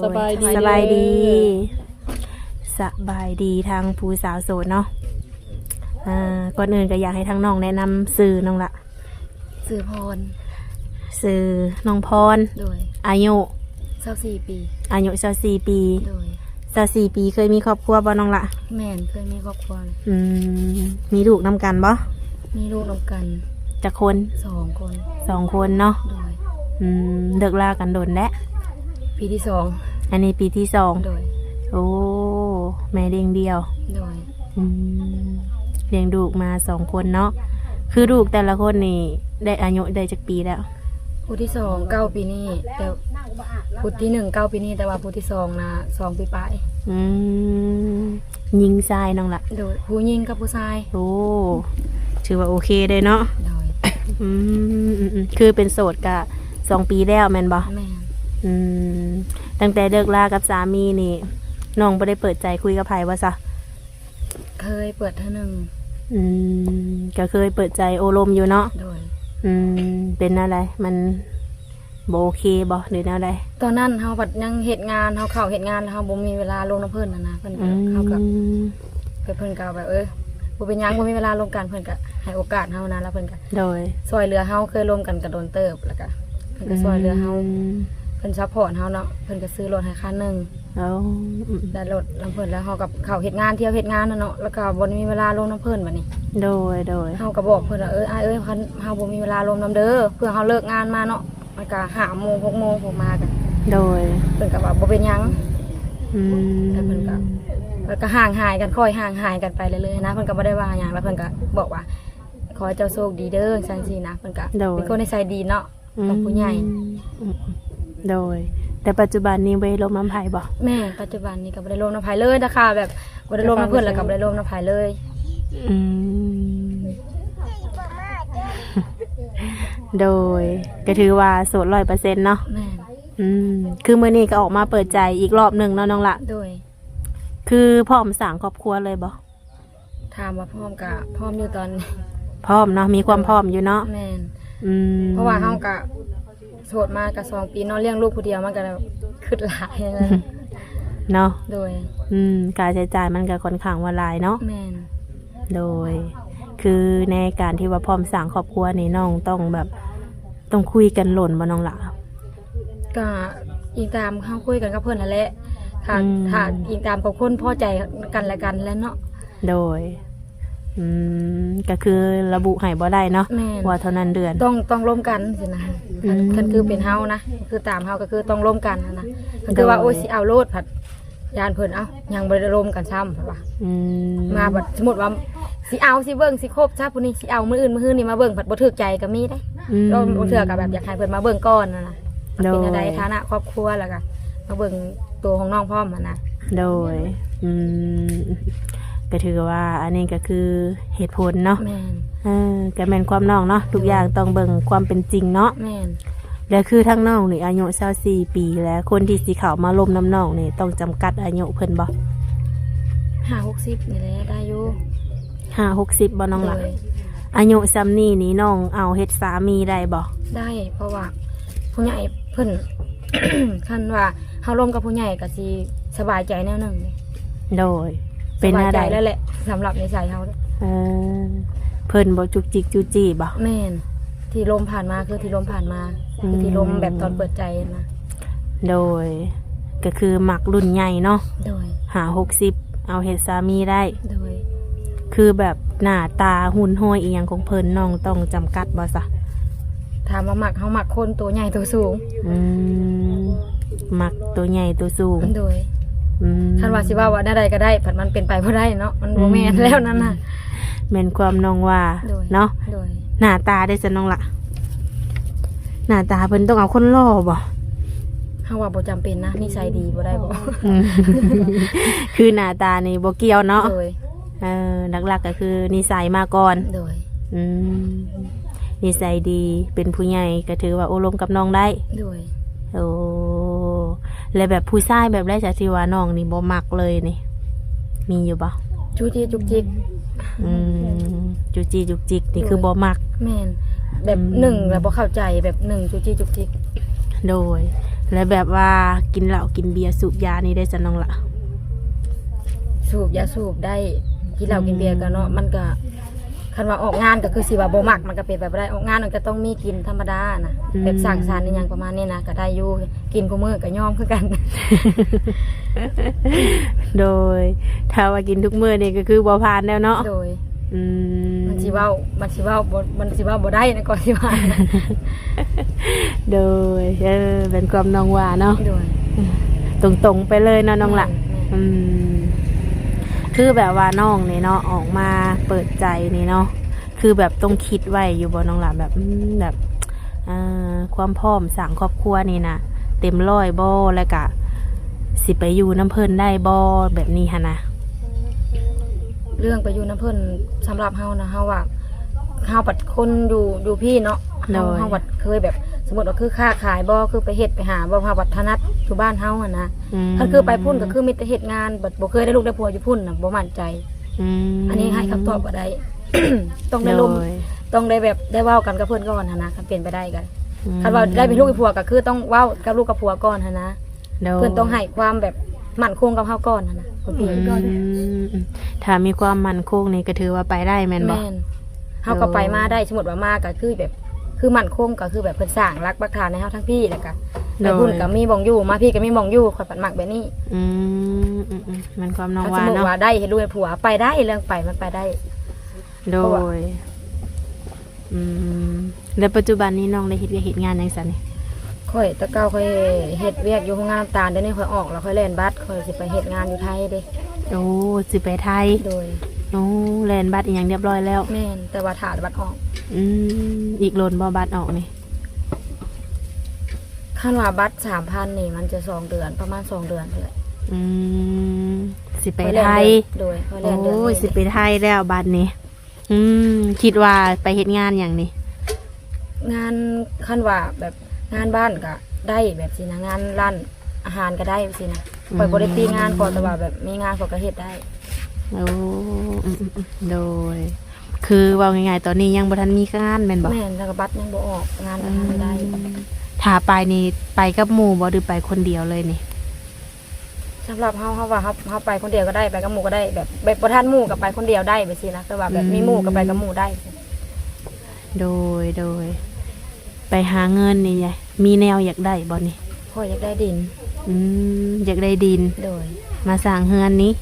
ສະບາຍດີ ສະບາຍດີ ສະບາຍດີທາງຜູ້ສາວໂສດເນາະ. ອ່າ ກ່ອນອື່ນກໍຢາກໃຫ້ທາງນ້ອງແນະນຳຊື່ນ້ອງລະ. ຊື່ພອນ. ຊື່ນ້ອງພອນ. ໂດຍ. ອາຍຸ? ຊາວສີ່ປີ. ອາຍຸຊາວສີ່ປີ. ໂດຍ. ຊາວສີ່ປີ ເຄີຍມີຄອບຄົວບໍ່ນ້ອງລະ? ແມ່ນ ເຄີຍມີຄອບຄົວ. ອືມ ມີລູກນຳກັນບໍ່? ມີລູກນຳກັນ. ຈັກຄົນ? ສອງຄົນ. ສອງຄົນເນາະ. ໂດຍ. ອືມ ເລີກລາກັນດົນແລ້ວ? ປີທີສອງ. ອັນນີ້ປີທີສອງ. ໂດຍ. ໂອ້ ແມ່ລ້ຽງດ່ຽວ. ໂດຍ. ອືມ ລ້ຽງລູກມາສອງຄົນເນາະ. ຄືລູກແຕ່ລະຄົນນີ້ໄດ້ອາຍຸໄດ້ຈັກປີແລ້ວ? ຜູ້ທີສອງເກົ້າປີນີ້ ແຕ່ຜູ້ທີໜຶ່ງເກົ້າປີນີ້ ແຕ່ວ່າຜູ້ທີສອງນະສອງປີປາຍ. ອືມ ຍິງຊາຍນ້ອງລະ? ໂດຍ. ຜູ້ຍິງກັບຜູ້ຊາຍ. ໂອ້ ຖືວ່າໂອເຄເດ້ເນາະ. ໂດຍ. ອືມ ອືມ ອືມ ຄືເປັນໂສດກະສອງປີແລ້ວແມ່ນບໍ່? ແມ່ນ. ອືມ ຕັ້ງແຕ່ເລີກລາກັບສາມີນີ້ ນ້ອງບໍ່ໄດ້ເປີດໃຈຄຸຍກັບໃຜວ່າຊະ? ເຄີຍເປີດເທື່ອໜຶ່ງ. ອືມ ກໍເຄີຍເປີດໃຈໂອ້ລົມຢູ່ເນາະ. ໂດຍ. ອືມ ເປັນແນວໃດ ມັນບໍ່ໂອເຄບໍ່ ຫຼືແນວໃດ? ຕອນນັ້ນເຮົາພັດຍັງເຮັດງານ ເຮົາເຂົ້າເຮັດງານ ແລ້ວເຮົາບໍ່ມີເວລາລົມນຳເພິ່ນຫັ້ນນະ. ເພິ່ນກໍ ອືມ ເຮົາກໍ ເພິ່ນກໍແບບ ເອີ ບໍ່ເປັນຫຍັງ ບໍ່ມີເວລາລົມກັນ ເພິ່ນກໍໃຫ້ໂອກາດເຮົານະ. ແລ້ວເພິ່ນກໍ ໂດຍ ຊ່ວຍເຫຼືອເຮົາ ເຄີຍລົມກັນກໍດົນເຕີບ ແລ້ວກໍເພິ່ນກໍ ອືມ ຊ່ວຍເຫຼືອເຮົາ. ເພິ່ນຊັບພອດເຮົາເນາະ ເພິ່ນກໍຊື້ລົດໃຫ້ຄັນໜຶ່ງ. ໂອ້ ອືມ ໄດ້ລົດນຳເພິ່ນ ແລ້ວເຮົາກໍເຂົ້າເຮັດງານ ທ່ຽວເຮັດງານນະເນາະ ແລ້ວກໍບໍ່ໄດ້ມີເວລາລົມນຳເພິ່ນບັດນີ້. ໂດຍ ໂດຍ. ເຮົາກໍບອກເພິ່ນວ່າ ເອີ ອ້າຍເອີຍ ຄັນເຮົາບໍ່ມີເວລາລົມນຳເດີ ເພື່ອເຮົາເລີກງານມາເນາະ ມັນກໍຫ້າໂມງ ຫົກໂມງ ພວກມາກັນ. ໂດຍ. ເພິ່ນກໍວ່າບໍ່ເປັນຫຍັງ. ອືມ ແລ້ວເພິ່ນກໍ ແລ້ວກໍຫ່າງຫາຍກັນ ຄ່ອຍຫ່າງຫາຍກັນໄປເລື້ອຍໆນະ. ເພິ່ນກໍບໍ່ໄດ້ວ່າຫຍັງ ແລ້ວເພິ່ນກໍບອກວ່າ ຂໍໃຫ້ເຈົ້າໂຊກດີເດີ ຈັ່ງຊີ້ນະ. ເພິ່ນກໍ ໂດຍ ເປັນຄົນນິໄສດີເນາະ. ອືມ ກັບຜູ້ໃຫຍ່. ອືມ ໂດຍ. ແຕ່ປັດຈຸບັນນີ້ບໍ່ໄດ້ລົມນຳໃຜບໍ່? ແມ່ນ ປັດຈຸບັນນີ້ກໍບໍ່ໄດ້ລົມນຳໃຜເລີຍ ຖ້າຄ່າແບບບໍ່ໄດ້ລົມນຳເພິ່ນ ແລ້ວກໍບໍ່ໄດ້ລົມນຳໃຜເລີຍ. ອືມ ໂດຍ. ກໍຖືວ່າໂສດຮ້ອຍເປີເຊັນເນາະ. ແມ່ນ. ອືມ ຄືມື້ນີ້ກໍອອກມາເປີດໃຈອີກລອບໜຶ່ງເນາະນ້ອງລະ. ໂດຍ. ຄືພ້ອມສ້າງຄອບຄົວເລີຍບໍ່? ຖາມວ່າພ້ອມກະພ້ອມຢູ່ຕອນນີ້. ພ້ອມເນາະ ມີຄວາມ ໂດຍ ພ້ອມຢູ່ເນາະ. ແມ່ນ. ອືມ ເພາະວ່າເຮົາກະໂສດມາກະສອງປີເນາະ ລ້ຽງລູກຜູ້ດຽວມັນກະຄຶດຫຼາຍເນາະ. ໂດຍ. ອືມ ຄ່າໃຊ້ຈ່າຍມັນກະຂ້ອນຂ້າງວ່າຫຼາຍເນາະ. ແມ່ນ. ໂດຍ. ຄືໃນການທີ່ວ່າພ້ອມສ້າງຄອບຄົວນີ້ ນ້ອງຕ້ອງແບບ ຕ້ອງຄຸຍກັນດົນບໍ່ນ້ອງຫຼ້າ? ກະອີງຕາມເຮົາຄຸຍກັນກັບເພິ່ນຫັ້ນແຫຼະ ຖ້າ ອືມ ຖ້າອີງຕາມກັບຄົນພໍໃຈກັນແລະກັນແຫຼະເນາະ. ໂດຍ. ອືມ ກະຄືລະບຸໃຫ້ບໍ່ໄດ້ເນາະ. ແມ່ນ. ວ່າເທົ່ານັ້ນເດືອນ ຕ້ອງ ຕ້ອງລົມກັນຊີ້ນະ. ອືມ. ຄັນ ຄັນຄືເປັນເຮົານະ ຄືຕາມເຮົາກໍຄືຕ້ອງລົມກັນຫັ້ນນະ. ຄັນຄືວ່າ ໂດຍ ໂອ້ຍ ຊິເອົາໂລດ ພັດ ຢ້ານເພິ່ນ ເອົ້າ ຍັງບໍ່ໄດ້ລົມກັນຊ້ຳ ເພິ່ນວ່າ. ອືມ. ມາບັດ ສົມມຸດວ່າ ຊິເອົາ ຊິເບິ່ງ ຊິຄົບຊະ ຜູ້ນີ້ ຊິເອົາມື້ອື່ນ ມື້ຮືນນີ້ມາເບິ່ງ ພັດບໍ່ຖືກໃຈກໍມີເດ້. ອືມ. ລາງເທື່ອກໍແບບຢາກໃຫ້ເພິ່ນມາເບິ່ງກ່ອນຫັ້ນນະ. ໂດຍ. ເປັນແນວໃດ ຖານະຄອບຄົວ ແລ້ວກໍມາເບິ່ງໂຕຂອງນ້ອງພ້ອມຫັ້ນນະ. ໂດຍ. ອືມ ກໍຖືວ່າອັນນີ້ກໍຄືເຫດຜົນເນາະ. ແມ່ນ. ເອີ ກໍແມ່ນຄວາມນ້ອງເນາະ ທຸກຢ່າງ ໂດຍ ຕ້ອງເບິ່ງຄວາມເປັນຈິງເນາະ. ແມ່ນ. ແລ້ວຄືທາງນ້ອງນີ້ອາຍຸຊາວສີ່ປີ ແລ້ວຄົນທີ່ຊິເຂົ້າມາລົມນຳນ້ອງນີ້ ຕ້ອງຈຳກັດອາຍຸເພິ່ນບໍ່? ຫ້າຫົກສິບນີ້ແຫຼະ ໄດ້ຢູ່. ຫ້າຫົກສິບບໍ່ນ້ອງຫຼ້າ? ໂດຍ. ອາຍຸຊ່ຳນີ້ນີ້ ນ້ອງເອົາເຮັດສາມີໄດ້ບໍ່? ໄດ້ ເພາະວ່າຜູ້ໃຫຍ່ເພິ່ນ ຄັນວ່າເຮົາລົມກັບຜູ້ໃຫຍ່ກໍຊິສະບາຍໃຈແນວໜຶ່ງ. ໂດຍ. ເປັນແນວໃດ? ສະບາຍໃຈແລ້ວແຫຼະ ສຳລັບນິໄສເຮົາ. ເອີ ເພິ່ນບໍ່ຈຸກຈິກຈູ້ຈີ້ບໍ່? ແມ່ນ. ທີ່ລົມຜ່ານມາຄືທີ່ລົມຜ່ານມາ ອືມ ຄືທີ່ລົມແບບຕອນເປີດໃຈຫັ້ນນະ. ໂດຍ. ກໍຄືມັກລຸ້ນໃຫຍ່ເນາະ. ໂດຍ. ຫ້າຫົກສິບ ເອົາເຮັດສາມີໄດ້. ໂດຍ. ຄືແບບໜ້າຕາ ຫຸ່ນຫ້ອຍອີ່ຫຍັງຂອງເພິ່ນ ນ້ອງຕ້ອງຈຳກັດບໍ່ຊະ? ຖາມວ່າມັກ ເຮົາມັກຄົນໂຕໃຫຍ່ໂຕສູງ. ອືມ ມັກໂຕໃຫຍ່ໂຕສູງ. ໂດຍ. ອືມ. ຄັນວ່າຊິເວົ້າວ່າແນວໃດກໍໄດ້ ພັດມັນເປັນໄປບໍ່ໄດ້ເນາະ ມັນບໍ່ແມ່ນ ອືມ ແລ້ວນັ້ນນະ. ແມ່ນຄວາມນ້ອງວ່າ. ໂດຍ. ເນາະ. ໂດຍ. ໜ້າຕາເດ້ຊັ້ນນ້ອງຫຼ້າ? ໜ້າຕາເພິ່ນຕ້ອງເອົາຄົນຫຼໍ່ບໍ່? ເຮົາວ່າບໍ່ຈຳເປັນນະ ນິໄສດີບໍ່ໄດ້ບໍ່? ອືມ ຄືໜ້າຕານີ້ບໍ່ກ່ຽວເນາະ. ໂດຍ. ເອີ ຫຼັກໆກໍຄືນິໄສມາກ່ອນ. ໂດຍ. ອືມ ນິໄສດີ ເປັນຜູ້ໃຫຍ່ກໍຖືວ່າໂອ້ລົມກັບນ້ອງໄດ້. ໂດຍ. ໂອ້ ແລະແບບຜູ້ຊາຍແບບໃດຊະ ທີ່ວ່ານ້ອງນີ້ບໍ່ມັກເລີຍນີ້ ມີຢູ່ບໍ່? ຈູ້ຈີ້ຈຸກຈິກ. ອືມ ຈູ້ຈີ້ຈຸກຈິກນີ້ ໂດຍ ຄືບໍ່ມັກ. ແມ່ນ. ແບບ ອືມ ໜຶ່ງແລ້ວບໍ່ເຂົ້າໃຈ ແບບໜຶ່ງຈູ້ຈີ້ຈຸກຈິກ. ໂດຍ. ແລະ ແບບວ່າກິນເຫຼົ້າກິນເບຍສູບຢານີ້ໄດ້ຊັ້ນນ້ອງລະ? ສູບຢາສູບໄດ້ ກິນເຫຼົ້າກິນເບຍກໍເນາະ ອືມ ມັນກໍ ຄັນວ່າອອກງານກໍຄືຊິວ່າບໍ່ມັກ ມັນກໍເປັນໄປບໍ່ໄດ້. ອອກງານມັນກໍຕ້ອງມີກິນທຳມະດານະ ອືມ ແບບສັງສັນອີ່ຫຍັງປະມານນີ້ນະ ກໍໄດ້ຢູ່ ກິນຄູ່ມື້ກໍຍອມຄືກັນ. ໂດຍ ຖ້າວ່າກິນທຸກມື້ນີ້ກໍຄືບໍ່ຜ່ານແລ້ວເນາະ. ໂດຍ ອືມ ມັນຊິເວົ້າ ມັນຊິເວົ້າບໍ່ ມັນຊິເວົ້າບໍ່ໄດ້ນະ ກໍຊິວ່າ. ໂດຍ ເອີ ເປັນຄວາມນ້ອງວ່າເນາະ. ໂດຍ ຕົງໆໄປເລີຍເນາະນ້ອງລະ. ແມ່ນ ແມ່ນ ອືມ ຄືແບບວ່ານ້ອງນີ້ເນາະ ອອກມາເປີດໃຈນີ້ເນາະ ຄືແບບຕ້ອງຄິດໄວ້ຢູ່ບໍ່ນ້ອງລະ ແບບ ອືມ ແບບ ອ່າ ຄວາມພ້ອມສ້າງຄອບຄົວນີ້ນະ ເຕັມຮ້ອຍບໍ່ ແລ້ວກະຊິໄປຢູ່ນຳເພິ່ນໄດ້ບໍ່ ແບບນີ້ຫັ້ນນະ? ເລື່ອງໄປຢູ່ນຳເພິ່ນ ສຳລັບເຮົານະ ເຮົາວ່າ ເຮົາບັດຄົນຢູ່ ຢູ່ພີ້ເນາະ ເຮົາ ໂດຍ ເຮົາບັດເຄີຍແບບ ສົມມຸດວ່າຄືຄ້າຂາຍບໍ່ ຄືໄປເຮັດໄປຫາບໍ່ ເຮົາບັດຖະໜັດຢູ່ບ້ານເຮົາຫັ້ນນະ. ອືມ ຄັນຄືໄປພຸ້ນກໍຄືມີແຕ່ເຮັດງານ ບັດບໍ່ເຄີຍໄດ້ລູກໄດ້ຜົວຢູ່ພຸ້ນນະ ບໍ່ໝັ້ນໃຈ. ອືມ ອັນນີ້ໃຫ້ຄຳຕອບບໍ່ໄດ້ ຕ້ອງໄດ້ລົມ ໂດຍ ຕ້ອງໄດ້ແບບໄດ້ເວົ້າກັນກັບເພິ່ນກ່ອນຫັ້ນນະ ຄັນເປັນໄປໄດ້ກໍ ອືມ ຄັນວ່າໄດ້ເປັນລູກເປັນຜົວກໍຄືຕ້ອງເວົ້າກັບລູກກັບຜົວກ່ອນຫັ້ນນະ. ໂດຍ ເພິ່ນຕ້ອງໃຫ້ຄວາມແບບໝັ້ນຄົງກັບເຮົາກ່ອນຫັ້ນນະ ໂອເຄ ອືມ ກ່ອນ ຖ້າມີຄວາມໝັ້ນຄົງນີ້ກໍຖືວ່າໄປໄດ້ແມ່ນບໍ່? ແມ່ນ ເຮົາກໍໄປມາໄດ້ ໂດຍ ສົມມຸດວ່າມາກໍຄືແບບ ຄືໝັ້ນຄົງ ກໍຄືແບບເພິ່ນສ້າງຫຼັກປັກຖານໃຫ້ເຮົາທັງພີ້ ແລ້ວກໍ ໂດຍ ໄປພຸ້ນກໍມີບ່ອນຢູ່ ມາພີ້ກໍມີບ່ອນຢູ່ ຂ້ອຍພັດມັກແບບນີ້. ອືມ ອືມໆ ແມ່ນຄວາມນ້ອງວ່າເນາະ ຄັນສົມມຸດວ່າໄດ້ເຮັດລູກເຮັດຜົວ ໄປໄດ້ ເລື່ອງໄປມັນໄປໄດ້. ໂດຍ ເພາະວ່າ ອືມ ແລ້ວປັດຈຸບັນນີ້ນ້ອງໄດ້ເຮັດວຽກເຮັດງານຫຍັງຊັ້ນນີ້? ຂ້ອຍ ແຕ່ເກົ່າຂ້ອຍເຮັດວຽກຢູ່ໂຮງງານນ້ຳຕານ ດຽວນີ້ຂ້ອຍອອກແລ້ວ ຂ້ອຍແລ່ນບັດ ຂ້ອຍຊິໄປເຮັດງານຢູ່ໄທເດ້. ໂອ້ ຊິໄປໄທ? ໂດຍ ໂອ້ ແລ່ນບັດອີ່ຫຍັງຮຽບຮ້ອຍແລ້ວ? ແມ່ນ ແຕ່ວ່າຖ້າບັດອອກ. ອືມ ອີກດົນບໍ່ບັດອອກນີ້? ຄັນວ່າບັດສາມພັນນີ້ ມັນຈະສອງເດືອນ ປະມານສອງເດືອນພຸ້ນແຫຼະ. ອືມ ຊິໄປໄທ? ໂດຍ ຂ້ອຍແລ່ນເດືອນນີ້. ໂອ້ຍ ຊິໄປໄທແລ້ວບັດນີ້. ອືມ ຄິດວ່າໄປເຮັດງານຫຍັງນີ້? ງານ ຄັນວ່າແບບງານບ້ານກໍໄດ້ແບບຊີ້ນະ ງານຮ້ານອາຫານກໍໄດ້ຊີ້ນະ. ອືມ ຂ້ອຍບໍ່ໄດ້ຕິງານ ຂໍແຕ່ວ່າແບບມີງານຂ້ອຍກໍເຮັດໄດ້. ໂອ້ ອືມໆໆ ໂດຍ ຄືເວົ້າງ່າຍໆ ຕອນນີ້ຍັງບໍ່ທັນມີງານແມ່ນບໍ່? ແມ່ນ ແລ້ວກໍບັດຍັງບໍ່ອອກ ງານກໍຫາບໍ່ໄດ້. ອືມ ຖ້າໄປນີ້ໄປກັບໝູ່ບໍ່ ຫຼືໄປຄົນດຽວເລີຍນີ້? ສຳລັບເຮົາ ເຮົາວ່າເຮົາ ເຮົາໄປຄົນດຽວກໍໄດ້ ໄປກັບໝູ່ກໍໄດ້ ແບບ ແບບບໍ່ທັນໝູ່ກໍໄປຄົນດຽວໄດ້ ແບບຊີ້ນະ ຄືວ່າແບບ ອືມ ມີໝູ່ກໍໄປກັບໝູ່ໄດ້. ໂດຍ ໂດຍ ໄປຫາເງິນນີ້ ມີແນວຢາກໄດ້ບໍ່ນີ້? ຂ້ອຍຢາກໄດ້ດິນ. ອືມ ຢາກໄດ້ດິນ. ໂດຍ ມາສ້າງເຮືອນນີ້?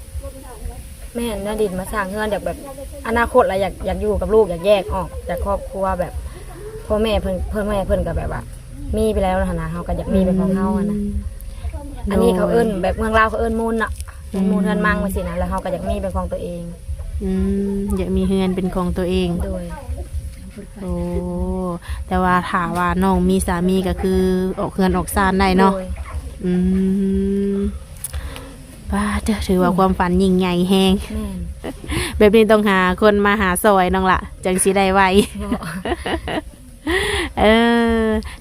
ແມ່ນ ແນວດິນມາສ້າງເຮືອນ ຢາກແບບ ອະນາຄົດລະ ຢາກ ຢາກຢູ່ກັບລູກ ຢາກແຍກອອກຈາກຄອບຄົວ ແບບ ພໍ່ແມ່ເພິ່ນ ພໍ່ແມ່ເພິ່ນກໍແບບວ່າ ມີໄປແລ້ວຫັ້ນນະ ເຮົາກໍຢາກມີເປັນຂອງເຮົາຫັ້ນນະ. ອືມ ອັນນີ້ເຂົາເອີ້ນ ໂດຍ ແບບເມືອງລາວເຂົາເອີ້ນມູນເນາະ ເຮືອນມູນ ອືມ ເຮືອນມັງ ວ່າຊີ້ນະ ແລ້ວເຮົາກໍຢາກມີເປັນຂອງຕົວເອງ. ອືມ ຢາກມີເຮືອນເປັນຂອງຕົວເອງ. ໂດຍ ໂອ້ ແຕ່ວ່າຖ້າວ່ານ້ອງມີສາມີກໍຄືອອກເຮືອນອອກຊານໄດ້ເນາະ. ໂດຍ ອືມ ປ້າເດີ ຖືວ່າຄວາມຝັນຍິ່ງໃຫຍ່ແຮງ. ແມ່ນ ແບບນີ້ຕ້ອງຫາຄົນມາຫາຊ່ອຍນ້ອງລະ ຈັ່ງຊິໄດ້ໄວ. ເອີ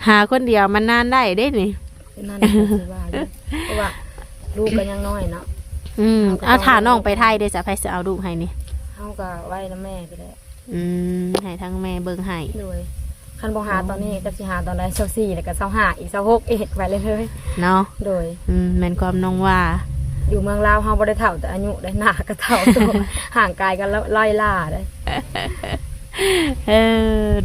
ຫາຄົນດຽວມັນນານໄດ້ເດ້ນີ້. ນັ້ນກໍຊິວ່າຢູ່ ເພາະວ່າລູກກໍຍັງນ້ອຍເນາະ. ອືມ ເຮົາກໍ ເອົາ ຖ້ານ້ອງໄປໄທເດ້ ສະໃຜຊິເອົາລູກໃຫ້ນີ້? ເຮົາກໍໄວ້ນຳແມ່ພຸ້ນແຫຼະ. ອືມ ໃຫ້ທາງແມ່ເບິ່ງໃຫ້. ໂດຍ ຄັນບໍ່ຫາຕອນນີ້ ໂອ້ ກໍຊິຫາຕອນໃດ? ຊາວສີ່ ແລ້ວກໍຊາວຫ້າ ອີກ ຊາວຫົກ ອີກ ໄປເລື້ອຍໆເນາະ. ໂດຍ ອືມ ແມ່ນຄວາມນ້ອງວ່າ ຢູ່ເມືອງລາວເຮົາບໍ່ໄດ້ເຖົ້າແຕ່ອາຍຸເດ້ ໜ້າກໍເຖົ້າ ຮ່າງກາຍກໍລ- ລ່ອຍຫຼ້າເດ້. ເອີ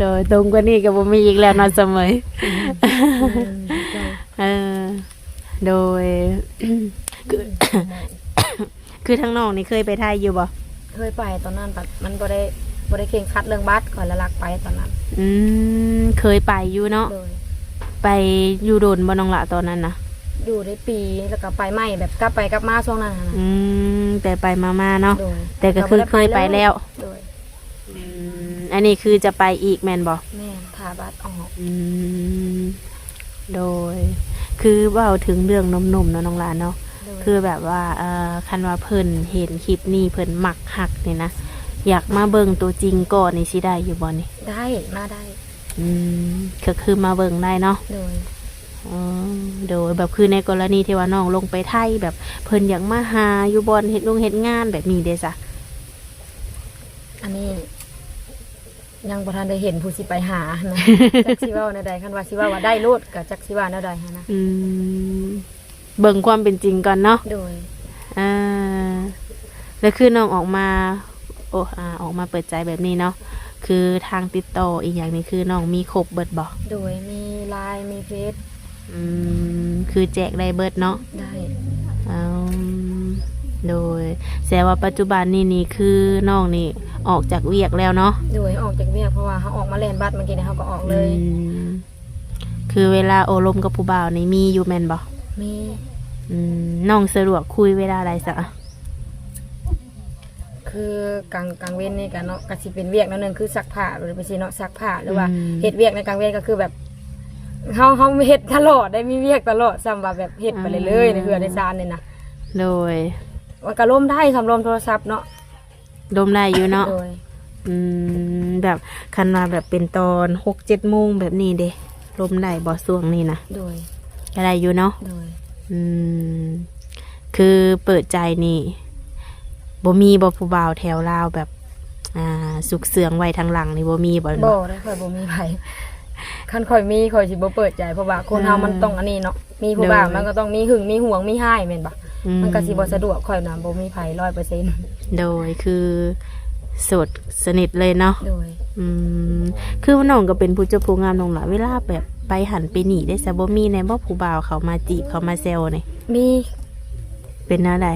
ໂດຍ ຕົງກວ່ານີ້ກໍບໍ່ມີອີກແລ້ວເນາະ ສະເໝີຍ. ອືມ ເອີ ໂດຍ ຄື ຄືທາງນ້ອງນີ້ເຄີຍໄປໄທຢູ່ບໍ່? ເຄີຍໄປ ຕອນນັ້ນບັດມັນບໍ່ໄດ້ ບໍ່ໄດ້ເຄັ່ງຄັດເລື່ອງບັດ ຂ້ອຍລະລັກໄປຕອນນັ້ນ. ອືມ ເຄີຍໄປຢູ່ເນາະ. ໂດຍ ໄປຢູ່ດົນບໍ່ນ້ອງລະຕອນນັ້ນນະ? ຢູ່ໄດ້ປີ ແລ້ວກໍໄປໃໝ່ ແບບກັບໄປກັບມາຊ່ວງນັ້ນຫັ້ນນະ. ອືມ ໄປໆມາໆເນາະ. ໂດຍ ແຕ່ກໍຄືເຄີຍໄປແລ້ວ. ໂດຍ ອືມ ອັນນີ້ຄືຈະໄປອີກແມ່ນບໍ່? ແມ່ນ ຖ້າບັດອອກ. ອືມ ໂດຍ ຄືເວົ້າເຖິງເລື່ອງໜຸ່ມໆເນາະນ້ອງຫຼ້າເນາະ. ໂດຍ ຄືແບບວ່າ ເອີ ຄັນວ່າເພິ່ນເຫັນຄລິບນີ້ ເພິ່ນມັກຮັກນີ້ນະ ຢາກມາເບິ່ງຕົວຈິງກ່ອນນີ້ ຊິໄດ້ຢູ່ບໍ່ນີ້? ໄດ້ ມາໄດ້. ອືມ ກໍຄືມາເບິ່ງໄດ້ເນາະ. ໂດຍ ອໍ ໂດຍ ແບບຄືໃນກໍລະນີທີ່ວ່ານ້ອງລົງໄປໄທ ແບບເພິ່ນຢາກມາຫາຢູ່ບ່ອນເຮັດວຽກເຮັດງານແບບນີ້ເດ້ຊະ? ອັນນີ້ ຍັງບໍ່ທັນໄດ້ເຫັນຜູ້ຊິໄປຫາຫັ້ນນະ ຈັກຊິເວົ້າແນວໃດ ຄັນວ່າຊິເວົ້າວ່າໄດ້ໂລດ ກໍຈັກຊິວ່າແນວໃດຫັ້ນນະ. ອືມ ເບິ່ງຄວາມເປັນຈິງກ່ອນເນາະ. ໂດຍ ອ່າ ແລ້ວຄືນ້ອງອອກມາ ໂອ້ ອ່າ ອອກມາເປີດໃຈແບບນີ້ເນາະ ຄືທາງຕິດຕໍ່ອີ່ຫຍັງນີ້ ຄືນ້ອງມີຄົບເບິດບໍ່? ໂດຍ ມີ LINE ມີເຟສ. ອືມ ຄືແຈກໄດ້ເບິດເນາະ? ໄດ້. ອືມ ໂດຍ ແສດງວ່າປັດຈຸບັນນີ້ນີ້ ຄືນ້ອງນີ້ອອກຈາກວຽກແລ້ວເນາະ? ໂດຍ ອອກຈາກວຽກ ເພາະວ່າເຮົາອອກມາແລ່ນບັດ ເມື່ອກີ້ນີ້ເຮົາກໍອອກເລີຍ. ອືມ ຄືເວລາໂອ້ລົມກັບຜູ້ບ່າວນີ້ມີຢູ່ແມ່ນບໍ່? ມີ. ອືມ ນ້ອງສະດວກຄຸຍເວລາໃດຊະ? ຄືກາງ ກາງເວັນນີ້ກະເນາະ ກະຊິເປັນວຽກແນວໜຶ່ງ ຄືຊັກຜ້າ ຫຼືໄປຊີ້ເນາະ ຊັກຜ້າ ຫຼືວ່າ ອືມ ເຮັດວຽກໃນກາງເວັນ ກໍຄືແບບ ເຮົາ ເຮົາເຮັດຕະຫຼອດໄດ໋ ມີວຽກຕະຫຼອດ ສ່ຳວ່າແບບເຮັດໄປເລື້ອຍໆ ອືມ ໃນເຮືອນໃນຊານນີ້ນະ. ໂດຍ ມັນກະລົມໄດ້ ສ່ຳລົມໂທລະສັບເນາະ. ລົມໄດ້ຢູ່ເນາະ. ໂດຍ ອືມ ແບບຄັນວ່າແບບເປັນຕອນຫົກເຈັດໂມງແບບນີ້ເດ ລົມໄດ້ບໍ່ຊ່ວງນີ້ນະ? ໂດຍ ກໍໄດ້ຢູ່ເນາະ. ໂດຍ ອືມ ຄືເປີດໃຈນີ້ ບໍ່ມີບໍ່ຜູ້ບ່າວແຖວລາວແບບ ອ່າ ສຸກເຊື່ອງໄວ້ທາງຫຼັງນີ້ ບໍ່ມີບໍ່? ບໍ່ໄດ໋ ຂ້ອຍບໍ່ມີໃຜ ຄັນຂ້ອຍມີ ຂ້ອຍຊິບໍ່ເປີດໃຈ ເພາະວ່າຄົນເຮົາ ເອີ ມັນຕ້ອງອັນນີ້ເນາະ ມີຜູ້ບ່າວ ໂດຍ ມັນກໍຕ້ອງມີຫຶງ ມີຫວງ ມີຮ້າຍ ແມ່ນບໍ່? ອືມ ມັນກໍຊິບໍ່ສະດວກ ຂ້ອຍນະບໍ່ມີໃຜຮ້ອຍເປີເຊັນ. ໂດຍ ຄືໂສດສະໜິດເລີຍເນາະ. ໂດຍ ອືມ ຄືນ້ອງກໍເປັນຜູ້ຈົບຜູ້ງາມນ້ອງລະ ເວລາແບບໄປຫັ້ນໄປນີ້ໄດ້ຊະ ບໍ່ມີແດ່ບໍ່ ຜູ້ບ່າວເຂົ້າມາຈີບ ເຂົ້າມາແຊວນີ້? ມີ. ເປັນແນວໃດ?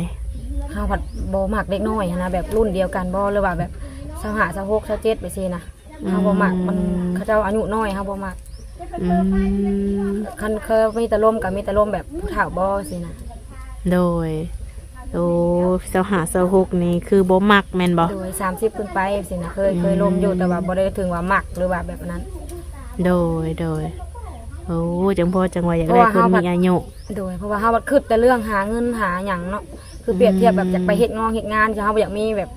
ເຮົາພັດບໍ່ມັກເດັກນ້ອຍຫັ້ນນະ ແບບລຸ້ນດຽວກັນບໍ່ ຫຼືວ່າແບບຊາວຫ້າ ຊາວຫົກ ຊາວເຈັດ ໄປຊີ້ນະ. ອືມ ເຮົາບໍ່ມັກ ມັນ ເຂົາເຈົ້າອາຍຸນ້ອຍ ເຮົາບໍ່ມັກ. ອືມ ຄັນເຄີຍມີແຕ່ລົມ ກໍມີແຕ່ລົມແບບຜູ້ເຖົ້າບໍ່ຊີ້ນະ. ໂດຍ ໂອ້ ຊາວຫ້າ ຊາວຫົກ ນີ້ຄືບໍ່ມັກແມ່ນບໍ່? ໂດຍ ສາມສິບຂຶ້ນໄປຊີ້ນະ ເຄີຍ ເຄີຍລົມຢູ່ ອືມ ແຕ່ວ່າບໍ່ໄດ້ເຖິງວ່າມັກ ຫຼືວ່າແບບນັ້ນ. ໂດຍ ໂດຍ ໂອ້ ຈັ່ງພໍຈັ່ງວ່າຢາກໄດ້ຄົນມີອາຍຸ. ໂດຍ ເພາະວ່າເຮົາບັດຄິດແຕ່ເລື່ອງຫາເງິນຫາຫຍັງເນາະ ຄືປຽບທຽບແບບ ອືມ ຢາກໄປເຮັດງອນເຮັດງານ ເຮົາບໍ່ຢາກມີແບບ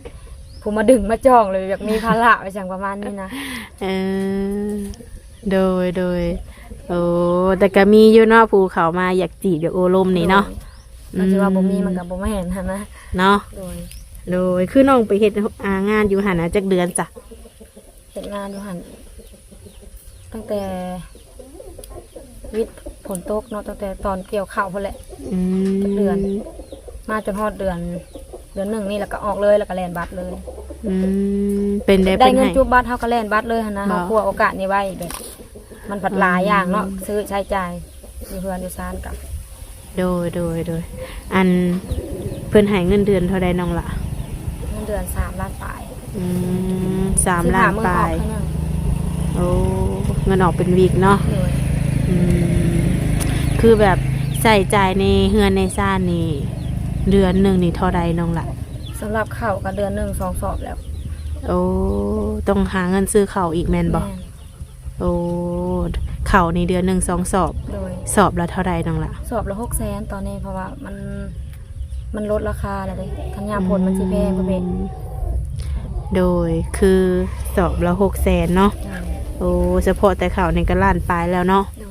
ຜູ້ມາດຶງມາຈ້ອງ ຫຼືຢາກມີພາລະ ວ່າຈັ່ງປະມານນີ້ນະ. ເອີ ໂດຍ ໂດຍ ໂອ້ ແຕ່ກໍມີຢູ່ເນາະ ຜູ້ເຂົ້າມາຢາກຈີບຢາກໂອ້ລົມນີ້ເນາະ. ໂດຍ ອືມ ຄັນຊິວ່າບໍ່ມີມັນກໍບໍ່ແມ່ນຫັ້ນນະ ເນາະ. ໂດຍ ໂດຍ ຄືນ້ອງໄປເຮັດ ອ່າ ງານຢູ່ຫັ້ນນະ ຈັກເດືອນຊະ? ເຮັດງານຢູ່ຫັ້ນຕັ້ງແຕ່ວິດຝົນຕົກເນາະ ຕັ້ງແຕ່ຕອນກ່ຽວເຂົ້າພຸ້ນແຫຼະ. ອືມ ເດືອນ ມາຈົນຮອດເດືອນ ເດືອນໜຶ່ງນີ້ ແລ້ວກໍອອກເລີຍ ແລ້ວກໍແລ່ນບັດເລີຍ. ອືມ ເປັນໄດ້ ໄດ້ເງິນ ເພິ່ນໃຫ້ ຈູບບັດ ເຮົາກໍແລ່ນບັດເລີຍຫັ້ນນະ. ບໍ່ ເຮົາຄົວໂອກາດນີ້ໄວ້ແບບ ມັນພັດຫຼາຍຢ່າງເນາະ ອືມ ຊື້ໃຊ້ຈ່າຍຢູ່ເຮືອນຢູ່ຊານກະ. ໂດຍ ໂດຍ ໂດຍ ອັນ ເພິ່ນໃຫ້ເງິນເດືອນເທົ່າໃດນ້ອງລະ? ເງິນເດືອນສາມລ້ານປາຍ. ອືມ ສາມລ້ານປາຍ. ໂອ້ ເງິນອອກເປັນວິກເນາະ. ໂດຍ ອືມ ຄືແບບໃຊ້ຈ່າຍໃນເຮືອນໃນຊານນີ້ ເດືອນໜຶ່ງນີ້ເທົ່າໃດນ້ອງລະ? ສຳລັບເຂົ້າກໍເດືອນໜຶ່ງສອງສອບແລ້ວ. ໂອ້ ຕ້ອງຫາເງິນຊື້ເຂົ້າອີກແມ່ນບໍ່? ແມ່ນ. ໂອ້ ເຂົ້ານີ້ເດືອນໜຶ່ງສອງສອບ. ໂດຍ ສອບລະເທົ່າໃດນ້ອງລະ? ສອບລະຫົກແສນຕອນນີ້ ເພາະວ່າມັນ ມັນລົດລາຄາແລ້ວເດ້ ຄັນຍາມຝົນມັນຊິແພງປະເພດ. ອືມ ໂດຍ ຄືສອບລະຫົກແສນເນາະ. ໂດຍ ໂອ້ ສະເພາະແຕ່ເຂົ້ານີ້ກໍລ້ານປາຍແລ້ວເນາະ. ໂດ